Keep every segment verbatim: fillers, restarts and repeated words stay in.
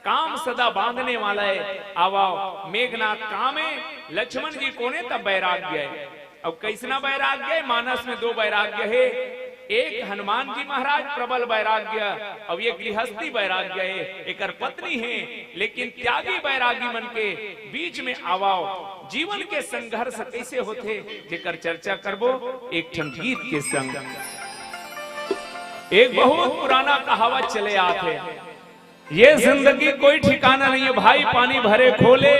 काम सदा बांधने वाला है। आवाव, मेघनाथ काम है, लक्ष्मण जी कोने तब बैराग्य है। अब कैसना बैराग्य है? मानस में दो बैराग्य है, एक हनुमान जी महाराज प्रबल बैराग्य, अब ये गृहस्थी बैराग्य है, एकर पत्नी है, लेकिन त्यागी बैरागी मन के बीच में आवाव, जीवन के संघर्ष कैसे होथे, जेकर चर्चा करबो एक ठन गीत के संग। एक बहुत पुराना कहावत चले आत है, ये जिंदगी कोई ठिकाना नहीं है भाई, पानी भरे खोले।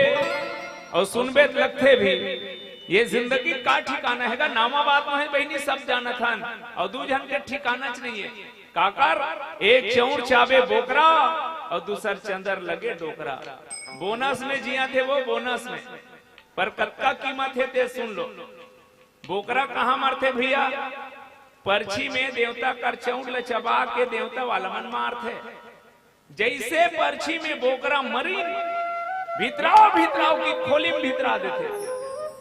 और सुनबे त लगथे भी, ये जिंदगी का ठिकाना है गा? नामा बात में है बहिनी, सब जानत हन, और दू झन के ठिकाना च नहीं है। काकर? एक चौर चाबे बोकरा और दूसर चंदर लगे डोकरा। बोनस में जिया थे वो, बोनस में। पर कतका कीमत है ते सुन लो। बोकरा कहाँ मरथे भैया? परछी में देवता कर चौर ल चबा के देवता वाला मन मारथे। जैसे परछी में बोकरा मरी, भितराव भितराव की खोली में भितरा देथे।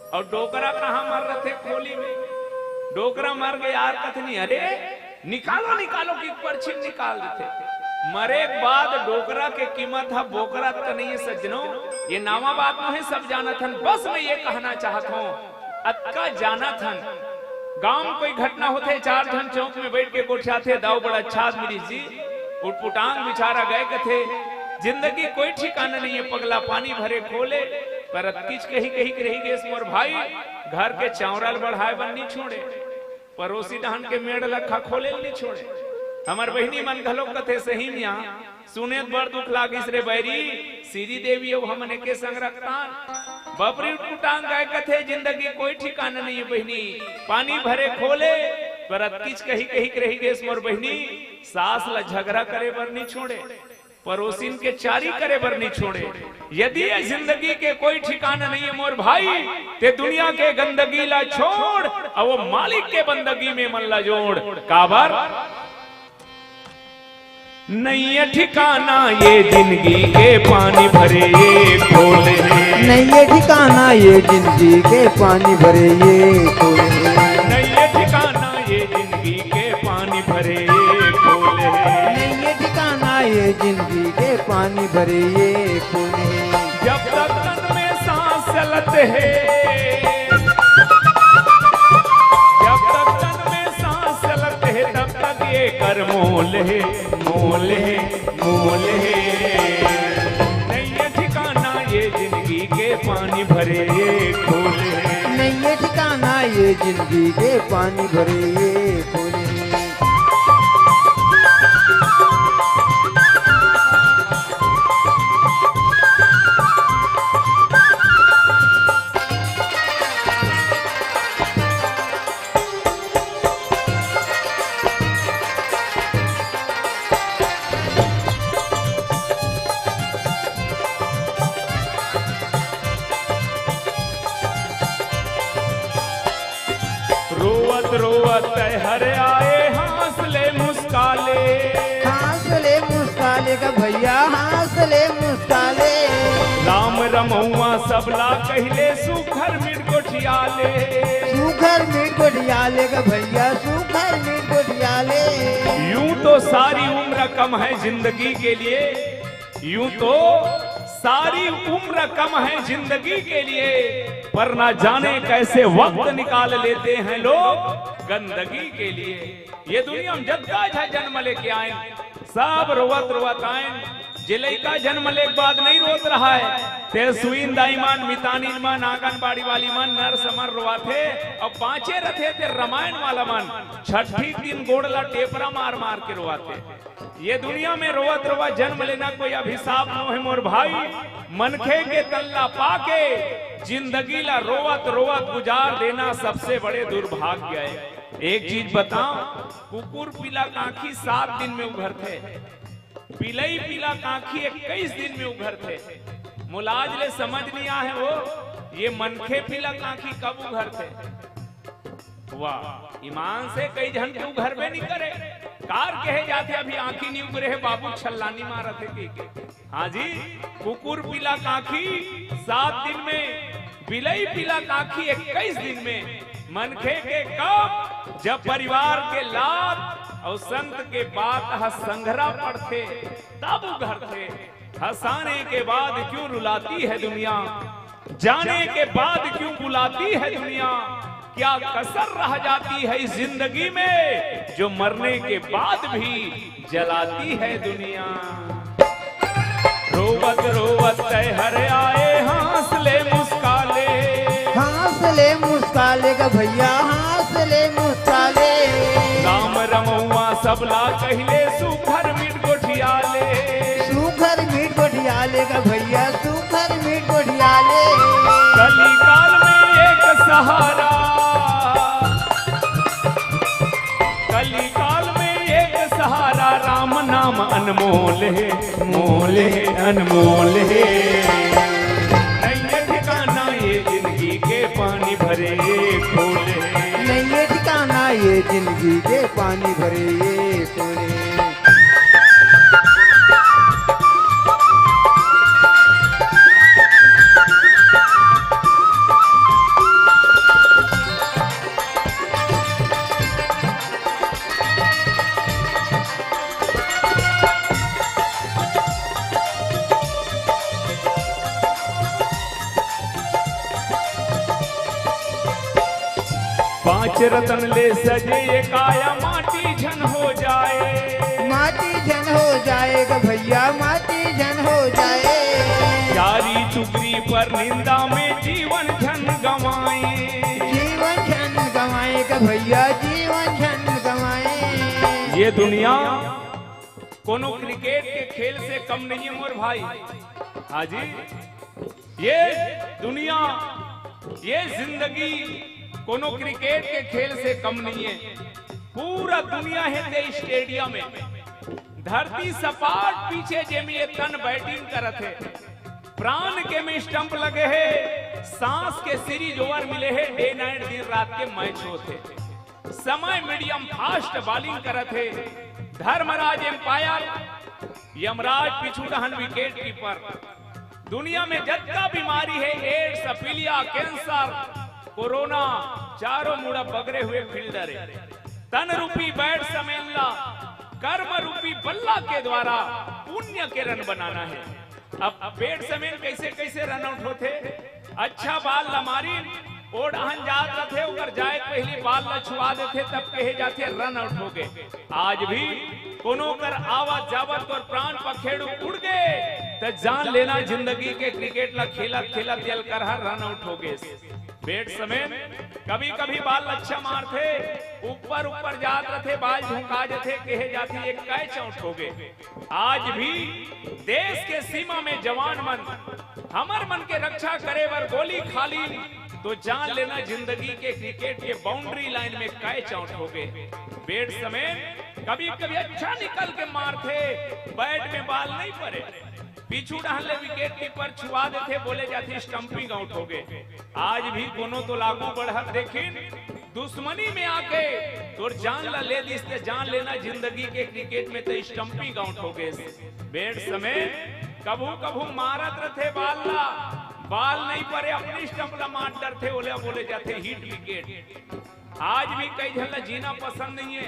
और डोकरा कहाँ मर रथे? खोली में। डोकरा मर गए यार कथनी, अरे निकालो निकालो की परछी में निकाल देथे। मरे के बाद डोकरा के कीमत ह बोकरा त नहीं है सज्जनों, ये नावा बात नहीं है, सब जानत हन। बस मैं ये कहना चाहत हूँ, अतका जानत हन, गांव में कोई घटना होथे, चार झन चौक में बैठ के गोठियाथे, दाऊ बड़ा अच्छा आदमी रिहिस जी, उटपुटांग बिचारा गए कथे, जिंदगी कोई ठिकाना नहीं है पगला, पानी भरे खोले, पर अतकीच कही कही के रही गेस मोर भाई, घर के चावरा ल बढ़ाए बर नी छोड़े, परोसी डहन के मेड़ लखा खोले ल नी छोड़े। हमर बहिनी मन घलो कथे सही मिया, सुने त बड़ दुख लागिस रे बैरी, सिरी देवी अउ हमन एके संग रखतान। बपरी उटपुटांग गाय कथे, जिंदगी कोई ठिकाना नहीं है बहिनी। पानी भरे खोले, पर अतकीच कही कही के रही गेस मोर बहिनी, सास ल झगरा करे बर नी छोड़े, परोसिन के चारी करे बर नी छोड़े। यदि ये जिंदगी के कोई ठिकाना नहीं है मोर भाई, ते दुनिया के गंदगी ला छोड़, अउ वो मालिक के बंदगी में मन ला जोड़। काबर? नइये ठिकाना ये जिंदगी के, पानी भरे ये खोले। नइये ठिकाना ये जिंदगी के, पानी भरे ये खोले। नइये ठिकाना ये जिंदगी के, पानी भरे ये खोले। नइये ठिकाना ये जिंदगी के, पानी भरे ये खोले। जब तक तन में सांस चलत है, जब तक तन में सांस चलत है, तब तक ये कर मोल है, मोल है, मोल है। नइये ठिकाना ये जिंदगी के, पानी भरे ये खोले। नइये ठिकाना ये जिंदगी के, पानी भरे ये खोले। रोवत रोवत तैहर आए, हाँस ले मुस्काले। हाँस ले मुस्काले गा भैया, हाँस ले मुस्काले। राम रमउआ सबला कहिले, सुघर मिट गोठियाले। सुघर मिट गोठियाले गा भैया, सुघर मिट गोठियाले। यूं तो सारी उम्र कम है जिंदगी के लिए, यूं तो सारी उम्र कम है जिंदगी के लिए, पर ना जाने कैसे वक्त निकाल लेते हैं लोग गंदगी के लिए। ये दुनिया में जतका झन जन्म लेके आए, सब रोवत रोवत आए। जे लइका जन्म ले के बाद नहीं रोत रहा है, ते सुइन दाई मन, मितानिन मन, आंगनबाड़ी वाली मन, नर्स मन रोवाथे, अउ बाँचे रथे ते रामायण वाला मन छठी दिन गोड़ ला टेपरा मार मार के रोवाथे। ये दुनिया में रोवत रोवत जन्म लेना कोई अभिशाप नो है मोर भाई। मनखे के तन ला पाके जिंदगी ला रोवत रोवत गुजार देना सबसे बड़े दुर्भाग्य है। एक चीज बताओ, कुकुर पीला कांखी सात दिन में उघरथे, बिलई पीला कांखी इक्कीस दिन में उघरथे। मोला आज ले समझ नहीं आए हो, ये मनखे पीला कांखी कब उघरथे? वाह, ईमान से कई झन के उघरबे नहीं करे। कार कहे जाथे, अभी आंखी नहीं उघरे है, बाबू छल्लानी मारत है कहि के। हाँ जी, कुकुर पीला कांखी सात दिन में, बिलई पीला कांखी इक्कीस दिन में। मनखे के कब? जब परिवार के लात अउ संत के बात ह संघरा पड़थे, तब उघरथे। हंसाने के बाद क्यों रुलाती है दुनिया, जाने के बाद क्यों बुलाती है दुनिया, क्या कसर रह जाती है इस जिंदगी में, जो मरने के बाद भी जलाती है दुनिया। रोवत रोवत तैहर आए, हंस ले मुस्का ले। हंस ले मुस्का ले ग भैया, हंस ले मुस्का ले। राम रमौआ सबला कहिले, सुघर मीठ गोठिया ले। सुघर मीठ गोठिया ले ग भैया, सुघर मीठ गोठिया ले। कली काल में एक सहारा, कली काल में एक सहारा, राम नाम अनमोल है, मोल है, अनमोल है। नहीं है ठिकाना ये जिंदगी के, पानी भरे ये खोल है। नहीं है ठिकाना ये जिंदगी के, पानी भरे ये खोल है। पांच रतन ले सजे ये काया, माटी झन हो जाए। माटी झन हो जाए ग भैया, माटी झन हो जाए। चारी चुगरी पर निंदा में जीवन झन गंवाए। जीवन झन गंवाए ग भैया, जीवन झन गंवाए। ये दुनिया कोनो क्रिकेट के खेल से कम नहीं है मोर भाई। हाँ जी, ये दुनिया, ये जिंदगी कोनो क्रिकेट के खेल से कम नहीं है। पूरा दुनिया हे ते स्टेडियम में, धरती सपाट पीछे जेमे ये तन बैटिंग करत हे, प्राण के में स्टंप लगे हे, सांस के सीरीज ओवर मिले हे, डे नाइट दिन रात के मैच होत हे। समय मीडियम फास्ट बॉलिंग करत हे। धर्मराज एम्पायर, यमराज पीछू डहन विकेट कीपर। दुनिया में जतका बीमारी हे, एड्स, पीलिया, कैंसर, कोरोना, चारों मुड़ा बगरे हुए फील्डर हे। तन रूपी बैट्समैन ला कर्म रूपी बल्ला के द्वारा पुण्य के रन बनाना हे। अब बैट्समैन कैसे कैसे रन आउट होथे? अच्छा बॉल ला मारिन, ओ डहन जात रथे, ओकर जाए के पहिली बॉल ला छुआ देथे, तब कहे जाथे रन आउट हो गे। आज भी कोनो कर आवत जावत तोर प्राण पखेरु उड़ गे, त जान लेना जिंदगी के क्रिकेट ला खेलत खेलत ये लकर हर रन आउट हो गे। बैट्समैन कभी कभी बॉल अच्छा मारथे, ऊपर ऊपर जात रथे, बॉल झोंका जथे, कहे जाथे ये कैच आउट हो गे। आज भी देश के सीमा में जवान मन हमर मन के रक्षा करे बर गोली खालिन, तो जान लेना जिंदगी के क्रिकेट के बाउंड्री लाइन में कैच आउट हो गे। बैट्समैन कभी कभी अच्छा निकल के मारथे, बैट में बॉल नहीं परे, पीछू डहन ले विकेट कीपर छुआ देथे, बोले जाथे स्टंपिंग आउट हो गे। आज भी कोनो तो लागू बढ़त देखिन, दुश्मनी में आके तोर जान ला ले दिस, ते जान लेना जिंदगी के क्रिकेट में ते स्टंपिंग आउट हो गे। बैट्समैन कभू कभू मारत रथे बॉल ला, बॉल नहीं परे, अपनी स्टंप ला मार डरथे, ओला बोले जाथे हिट विकेट। आज भी कई झन ला जीना पसंद नहीं है,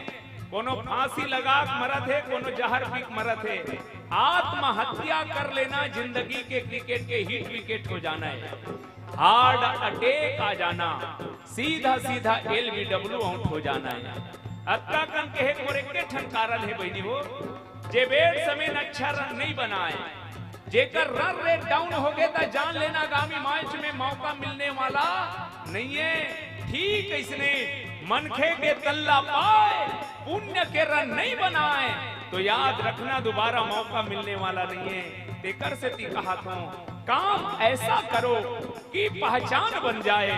कोनो फांसी लगा के मरत हे, कोनो जहर पी के मरत हे। आत्महत्या कर लेना जिंदगी के क्रिकेट के हिट विकेट हो जाना है, हार्ट अटैक आ जाना, सीधा सीधा एलबीडब्ल्यू आउट हो जाना है। अतका कन कहे के मोर एके ठन कारण हे बहिनी हो, जे बैट्समैन अच्छा रन नहीं बनाए, जेकर रन रेट डाउन हो गे, त जान लेना आगामी मैच में मौका मिलने वाला नहीं है। ठीक इसने मनखे के तल्ला पाए, पुण्य के रन नहीं बनाए, तो याद रखना दोबारा मौका मिलने वाला नहीं है। तेकर सेती कहा था, काम ऐसा करो कि पहचान बन जाए,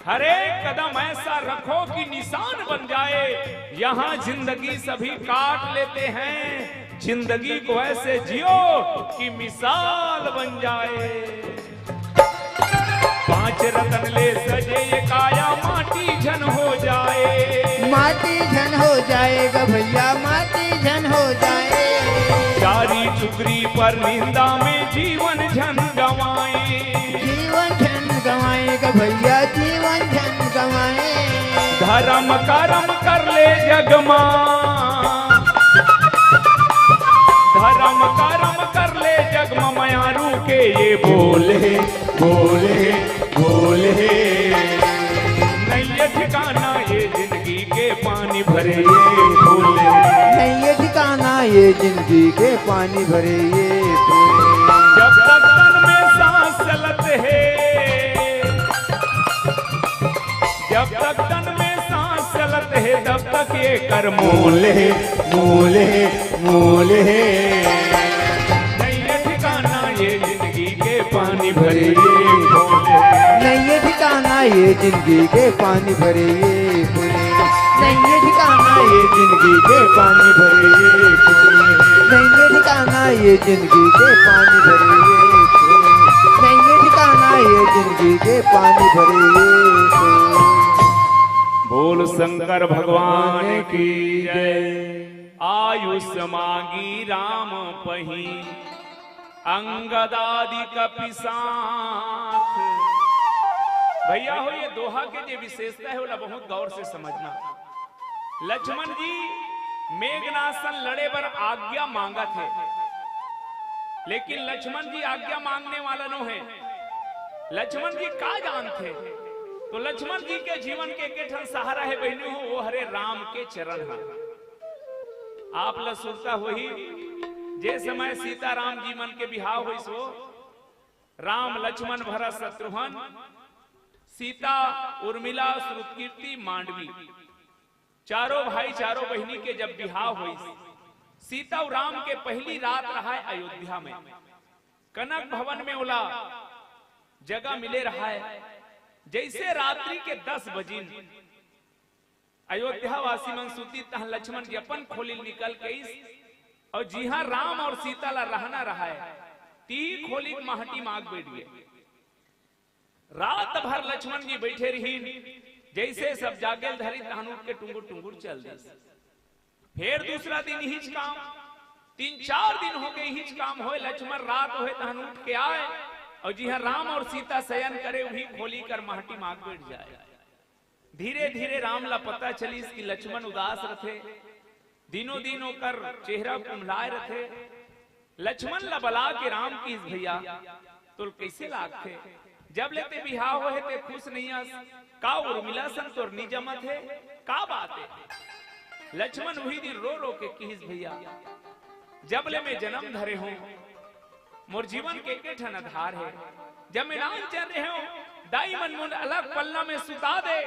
हर एक कदम ऐसा रखो कि निशान बन जाए। यहाँ जिंदगी सभी काट लेते हैं, जिंदगी को ऐसे जियो कि मिसाल बन जाए। पांच रतन ले सजे ये काया, माटी झन हो जाए। माटी झन हो जाए ग भैया, माटी झन हो जाए। चारी चुगरी पर निंदा में जीवन झन गंवाए। जीवन झन गंवाए ग भैया, जीवन झन गंवाए। धर्म करम कर ले जग मा, धर्म करम कर ले जग मा, प्यारू के ये बोले, बोले, बोले। नहीं ये ठिकाना ये जिंदगी के पानी भरे ये फूले। नहीं ये ठिकाना ये जिंदगी के पानी भरे ये फूले। जब तक तन में सांस चलत है, जब तक तन में सांस चलत है, तब तक ये कर मोले, मोले, मोले। नहीं ये ठिकाना ये जिंदगी के पानी भरे ये फूले। नहीं ये ठिकाना ये जिंदगी के पानी भरे ये फूले। नहीं ये ठिकाना ये जिंदगी के पानी भरे ये फूले। नहीं ये ठिकाना ये जिंदगी के पानी भरे ये फूले। नहीं ये ठिकाना ये जिंदगी के पानी भरे ये फूले। बोल शंकर भगवान की जय। आयुष मांगी राम पही, अंगदादि कपि साथ। भैया हो, ये दोहा के जे विशेषता है, ओला बहुत गौर से समझना। लक्ष्मण जी मेघनाथ सन लड़े बर आज्ञा मांगत हे, लेकिन लक्ष्मण जी आज्ञा मांगने वाला नो हे। लक्ष्मण जी का जानथे? तो लक्ष्मण जी के जीवन के एक ठन सहारा हे बहिनी हो, वो हरे राम के चरण ह। आप ल सुरता होही, जे समय सीता राम जी मन के बिहाव होइस हो, राम, लक्ष्मण, भरत, शत्रुघ्न, सीता, उर्मिला, श्रुतकीर्ति, मांडवी, चारों भाई, चारों बहिनी के जब बिहाव होइस, सीता अउ राम के पहली रात रहाय अयोध्या में, कनक भवन में ओला जगह मिले रहाय। जैसे रात्रि के दस बजिन, अयोध्या वासी मन सुतिस, तहाँ लक्ष्मण जी अपन खोली ल निकल के आइस, अउ जिहाँ राम अउ सीता ला रहना रहाय, तिही खोली के महटी म आके बइठ गे। रात भर लक्ष्मण जी बइठे रहिन, जइसे सब जागे ल धरिस, तहाँ उठ के टुंगुर टुंगुर चल दिस। फेर दूसरा दिन इहीच काम, तीन चार दिन हो गे इहीच काम होय, लक्ष्मण रात होय तहाँ उठ के आय, अउ जिहाँ राम अउ सीता शयन करे, उही खोली कर महटी म आके बइठ जाय। धीरे-धीरे राम ला पता चलिस कि लक्ष्मण उदास रथे, दिनों-दिन ओकर चेहरा कुम्हलाय रथे। लक्ष्मण ला बला के राम किहिस, "भैया, तोर कइसे लागथे? जब ले ते बिहाव होहे ते खुश नइ अस, का उर्मिला सन तोर नी जमत हे? का बात हे?" लक्ष्मण उही दिन रो-रो के किहिस, "भैया, जब ले मैं जनम धरे हों, मोर जीवन के एके ठन आधार हे। जब मैं नानचन रहेंव, दाई मन मोला अलग पलना में सुता दे,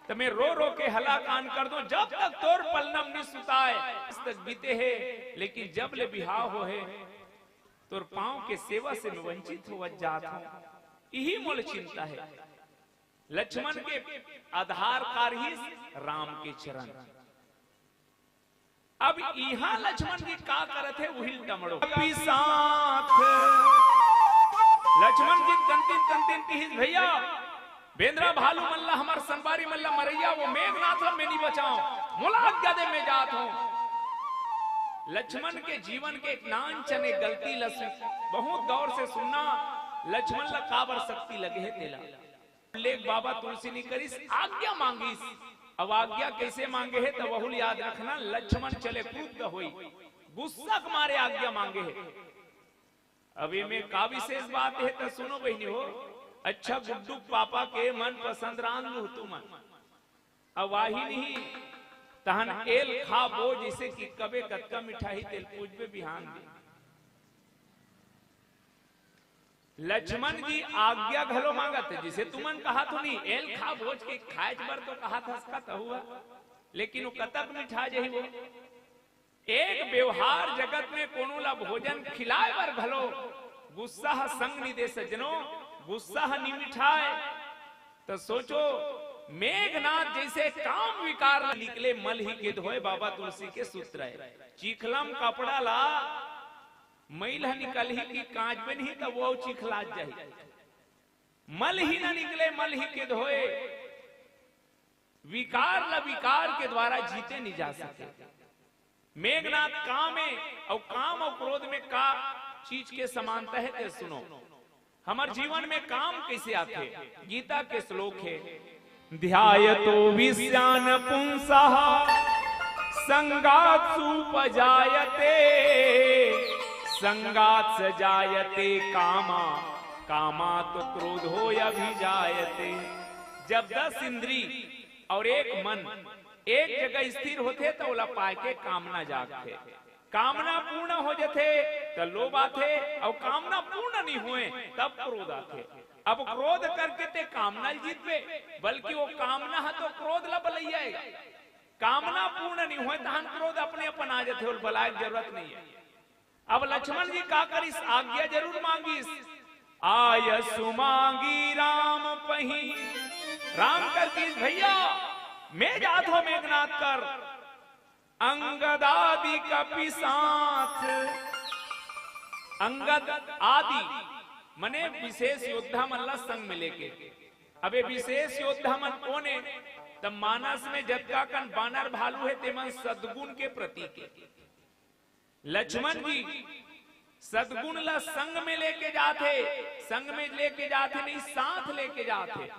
त मैं रो-रो के हलाकान कर दों, जब तक तोर पलना में नी सुताय, आज तक बीते हे, लेकिन जब ले बिहाव होहे, तोर पाँव के सेवा से मैं वंचित होवत जात हों। इही मोला चिंता हे।" लक्ष्मण के आधार का रिहिस राम के चरण। अब इहाँ लक्ष्मण जी का करत हे, उही ल टमड़ो। कपि साथ लक्ष्मण जी तनतिन तनतिन किहिस, "भैया, बेंदरा भालू मन ला, हमर संगवारी मन ला मरइया वो मेघनाथ ला मैं नी बचांव, मोला आज्ञा दे, मैं जात हों।" लक्ष्मण के जीवन के एक नानचने गलती ला सु-, बहुत गौर से सुनना, लक्ष्मण ला काबर शक्ति लगे हे तेला। उल्लेख बाबा तुलसी नी करिस, आज्ञा मांगिस। अब आज्ञा कइसे मांगे हे, त वहू ल याद रखना, लक्ष्मण चले क्रुद्ध होई, गुस्सा के मारे आज्ञा मांगे हे। अब एमे का विशेष बात हे, त सुनो बहिनी हो, अच्छा गुड्डू पापा के मनपसंद रांध लूह तुमन। अब वाही नहीं, तहन एल खा बो, जइसे कि कबे कतका मिठाही तेल पूजबे बिहान दिन। लक्ष्मण जी आज्ञा घलो मांगत हे, जइसे तुमन कहत हो नी, एल खा भोज के खाए बर तो कहत हस का तहुआ, लेकिन वो कतक मिठा जही वो। एक व्यवहार जगत में कोनो ला भोजन खिलाए बर घलो गुस्सा ह संग नी दे सज्जनो, गुस्सा ह नी मिठाए। त सोचो, मेघनाथ जइसे काम विकार ला निकले मल ही के धोए, बाबा तुलसी के सूत्र हे, चिखलम कपड़ा ला मइल ह निकलही कि कांच बे नहीं, त वो चिखलात जाही। मल ही न निकले, मल ही के धोए। विकार ल विकार के द्वारा जीते नहीं जा सके। मेघनाथ काम हे, अउ काम अउ क्रोध में का चीज के समानता हे, ते सुनो। हमर जीवन में काम कइसे आथे? गीता के श्लोक हे, "ध्यायतो विषयान पुंसः संगात्सुपजायते।" संगात स जायते कामा, कामात क्रोधो अभिजायते। जब दस इंद्री और एक मन एक जगह स्थिर होथे, त ओला पाए के कामना जागथे। कामना पूर्ण हो जथे, त लोभ आथे, और कामना पूर्ण नहीं होए, तब क्रोध आथे। अब क्रोध करके ते कामना ल जीतबे, बल्कि वो कामना ह तो क्रोध ला बलैया हे। कामना पूर्ण नहीं होए, तहन क्रोध अपने अपन आ जथे, ओला बलाए के जरूरत नहीं है। अब लक्ष्मण जी का करिस, आज्ञा जरूर मांगिस। आय सुमांगी राम पही, राम कर दिस, भैया, मैं जात हो मेघनाथ कर, अंगद आदि कपि साथ। अंगद आदि मने विशेष योद्धा मन ला संग में लेके। अब ये विशेष योद्धा मन कोन हे? त मानस में जतका कन बानर भालू हे, ते मन सद्गुण के प्रतीक हे। लक्ष्मण जी सद्गुण ला संग में लेके जाथे, संग में लेके जाथे नहीं, साथ लेके जाथे।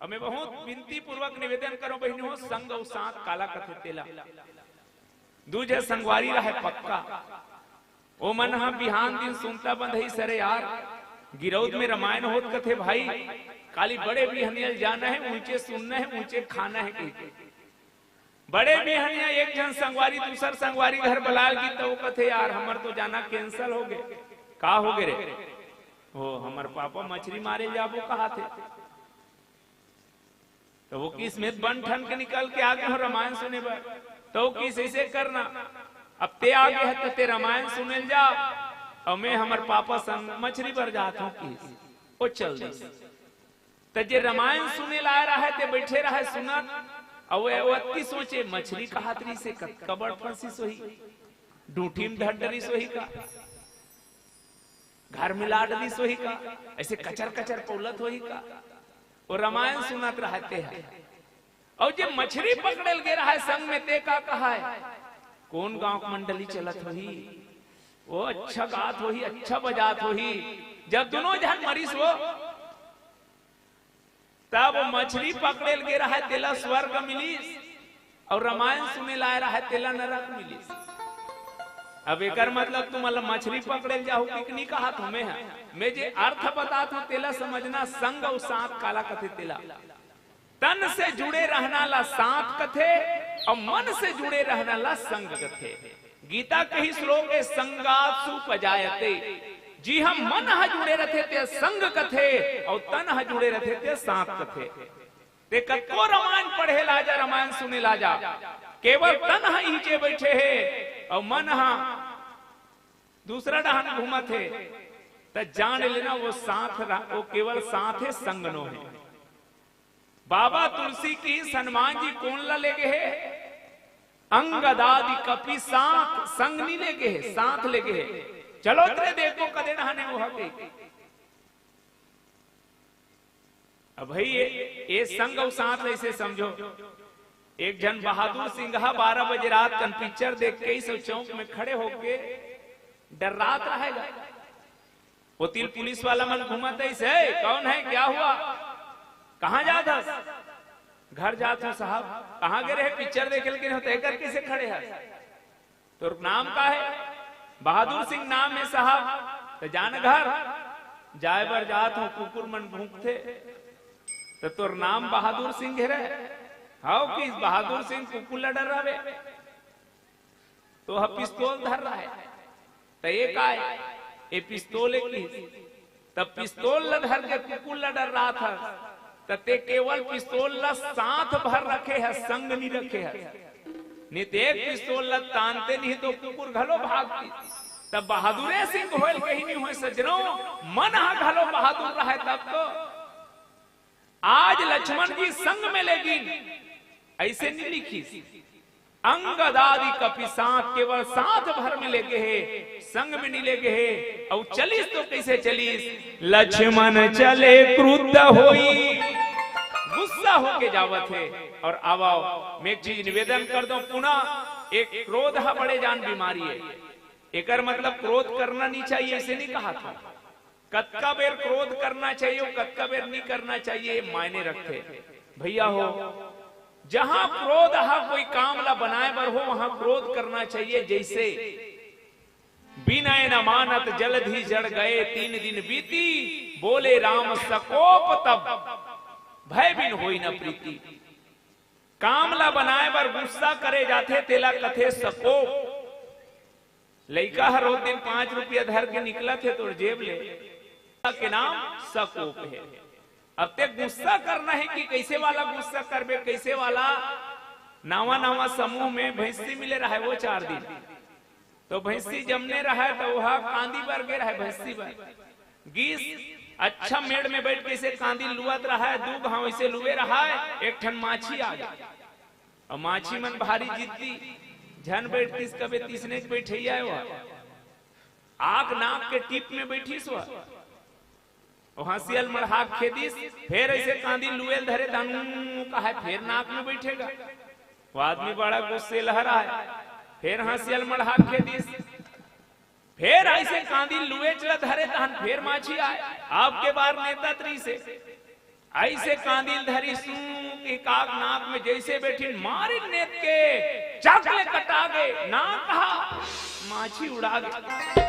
अब मैं बहुत विनती पूर्वक निवेदन करूं बहिनी हो, संग अउ साथ काला कथे तेला। दू झन संगवारी रहे पक्का, ओ मन ह बिहान दिन सुनता बंधई सरे यार, गिरौद में रामायण होत कथे भाई, काली बड़े बिहनिया ल जाना हे, ऊंचे सुनना हे, ऊंचे खाना हे कहिके। बड़े बिहनिया एक झन संगवारी दूसर संगवारी घर बलाल गी, त वो कथे, "यार, हमर तो जाना cancel हो गे।" "का हो गे रे?" "ओ, हमर पापा मछरी मारे जाबो कहाथे।" त वो किस में बन ठन के निकल के आगे हो रामायण सुने बर। त वो किस ऐसे करना, "अब ते आगे हे त ते रामायण सुने ल जा, अउ मैं हमर पापा संग मछरी बर जात हूं," किस। वो चल दिस। त जे रामायण सुने ला आय रहे, ते बैठे रहे सुनत, अउ वो अतकी सोचे, "मछरी कहात रहिसे, कतका बड़ फंसिस होही, डूठी में धर डरिस होही का, घर में ला डरिस होही का, ऐसे कचर कचर पौलत होही का?" वो रामायण सुनत रहे ते ह। अउ जे मछरी पकड़े ल गे रहे संग में, ते का कहाय, "कोन गांव के मंडली चलत होही, वो अच्छा गात होही, अच्छा बजात होही।" जब दुनों झन मरिस वो, तब मछरी पकड़े ल गे रहे तेला स्वर्ग मिलिस, अउ रामायण सुने ल आय रहे तेला नरक मिलिस। अब एकर मतलब तुमन ला मछरी पकड़े ल जाहू कि नहीं कहात हूं मैं ह। मैं जे अर्थ बतात हूं तेला समझना, संग अउ साथ काला कथे तेला। तन से जुड़े रहना ला साथ कथे, अउ मन से जुड़े रहना ला संग कथे। गीता के ही श्लोक हे, "संगात सुपजायते।" जिहां मन ह जुड़े रथे ते संग कथे, अउ तन ह जुड़े रथे ते साथ कथे। ते कतको रामायण पढ़े ला जा, रामायण सुने ला जा, केवल तन ह इहिंचे बैठे हे, अउ मन ह दूसरा डहान घूमत हे, त जान लेना वो साथ रा-, वो केवल साथ हे, संग नो हे। बाबा तुलसी किहिस हनुमान जी कोन ला लेगे हे? अंगद आदि कपि साथ, संग नी लेगे हे, साथ लेगे हे। चलो तेरे देखो कदे डहाने वो हके। अब भाई ये, ये संग अउ साथ ऐसे समझो, एक झन बहादुर सिंह ह बारह बजे रात कन पिक्चर देख के इस चौक में खड़े होके डर्रात रहेगा। वो तिल पुलिस वाला मन घूमत हे, "ए, कौन है, क्या हुआ, कहाँ जात हस?" "घर जात हूँ साहब।" "कहाँ गे रहे?" "पिक्चर देखे ल गे रहे।" "त एकर कइसे खड़े हस? तोर नाम का हे?" "बहादुर सिंह नाम हे साहब।" "त जान घर, जाए बर जात हूँ, कुकुर मन भूंकथे।" "त तोर नाम बहादुर सिंह हे रे?" "हव।" "किस बहादुर सिंह कुकुर ल डर्राबे?" तो ह पिस्तौल धर रहे, त ये काय? ये पिस्तौल हे किहिस। त पिस्तौल ल धर के कुकुर ल डर्रात हस, त ते केवल पिस्तौल ल साथ भर रखे हस, संग नी रखे हस। नी ते एक पिस्तौल ल तानते नहीं तो कुकुर घलो भागतिस। त बहादुरे सिंह होय ल कहीं नी होय सज्जनो, मन ह घलो बहादुर रहे तब तो। आज लक्ष्मण जी संग में लेगिन, ऐसे नी लिखिस। अंगद आदि कपि साथ, केवल साथ भर में लेगे हे, संग में नी लेगे हे। अउ चलिस तो कइसे चलिस? लक्ष्मण चले क्रुद्ध होई, गुस्सा होके जावत हे। अउ आवव, मैं एक चीज निवेदन कर दंव पुनः, एक क्रोध ह बड़े जान बीमारी हे। एकर मतलब क्रोध करना नी चाहिए, ऐसे नी कहात हंव। कतका बेर क्रोध करना चाहिए अउ कतका बेर नी करना चाहिए, ये मायने रखथे। भैया हो, जहां क्रोध ह कोई काम ला बनाए बर हो, वहां क्रोध करना चाहिए। जैसे बिनय न मानत जलधि जड़ गए, तीन दिन बीती, बोले राम सकोप तब, भय बिन होई न प्रीति। काम ला बनाए बर गुस्सा करे जाथे, तेला कथे सकोप। लइका हर रोज दिन पांच रुपया धर के निकलत हे तोर जेब ले, के नाम सकोप हे। अब ते गुस्सा करना हे कि कइसे वाला गुस्सा करबे, कइसे वाला। नवा नवा समूह में भैंसी मिले रहे वो चार दिन, तो भैंसी जमने रहे तो वह कांदी बर गे रहे, भैंसी बर गीस। अच्छा मेड़ में बैठ के अइसे कांदी लुवत रहे, दू घांव अइसे लुवे रहे, एक ठन माछी आ गे। अउ माछी मन भारी जिद्दी, झन बैठतिस कबे, तिसनेच बइठइया हे वह। आंख नाक के टीप में बइठिस वह। ओ हंसियल मड़हा के खेदिस, फेर अइसे कांदी लुवे ल धरे, तहन ऊं कहे, फेर नाक में बइठे गा। वो आदमी बड़ा गुस्सेलहा हे, फेर हंसियल मड़हा के खेदिस, फेर अइसे कांदी लुवेच ल धरे, तहन फेर माछी आय। अब के बार नेतत रहिसे, अइसे कांदी ल धरिस, सूं के काक नाक में जइसे बइठिन, मारिन नेत के, चक ले कटा गे, नाक हा माछी उड़ा गे।